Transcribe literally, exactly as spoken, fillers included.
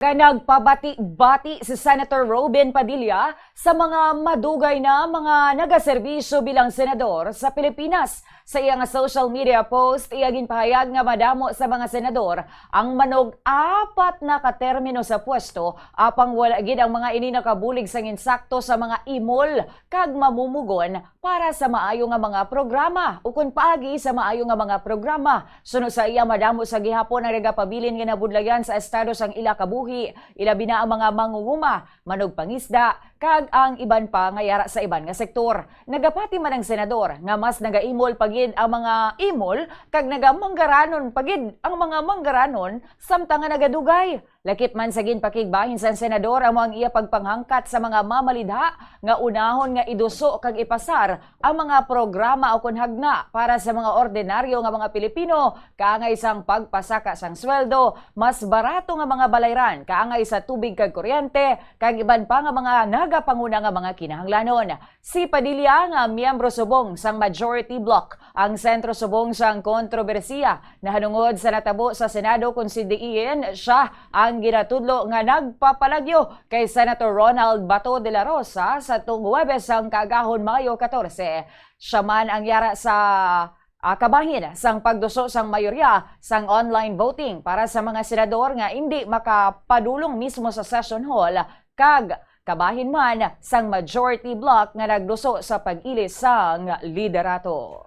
Nga nagpabati-bati si Senator Robin Padilla sa mga madugay na mga nagaserbisyo bilang senador sa Pilipinas. Sa iya nga social media post, iya ginpahayag nga madamo sa mga senador ang manog-apat na ka termino sa pwesto, apang wala gid ang mga ini nakabulig sang insakto sa mga imol kag mamumugon para sa maayo nga mga programa, ukon paagi sa maayo nga mga programa. Suno sa iya, madamo sa gihapon ang nagapabilin nga nabudlayan sa estado sang ila kabuhi, ilabi na ang mga mangunguma, manugpangisda, kag ang iban pa nga yara sa iban nga sektor. Nagapati man ang senador nga mas nagaimol pa gid ang mga imol kag nagamanggaranon pa gid ang mga manggaranon, samtang nga nagadugay. Lakip man sa ginpakigbahin sang senador amo ang iya pagpanghangkat sa mga mamalidha nga unahon nga iduso kag ipasar ang mga programa ukon hagna para sa mga ordinaryo nga mga Pilipino, kaangay sang pagpasaka sang sweldo, mas barato nga mga balayran, kaangay sa tubig kag kuryente, kag iban pa nga mga nagapanguna nga mga kinahanglanon. Si Padilla, nga miyembro subong sang majority bloc, ang sentro subong sang kontrobersiya nahanungod sa natabo sa Senado, kon si diin siya ang ginatudlo nga nagpapalagyo kay Senator Ronald Bato de la Rosa sa tuong Huwebes sang kaagahon, Mayo katorse. Siya man ang yara sa, ah, kabahin sang pagduso sang mayorya sang online voting para sa mga senador nga indi makapadulong mismo sa session hall, kag kabahin man sang majority bloc nga nagduso sa pag-ilis sang liderato.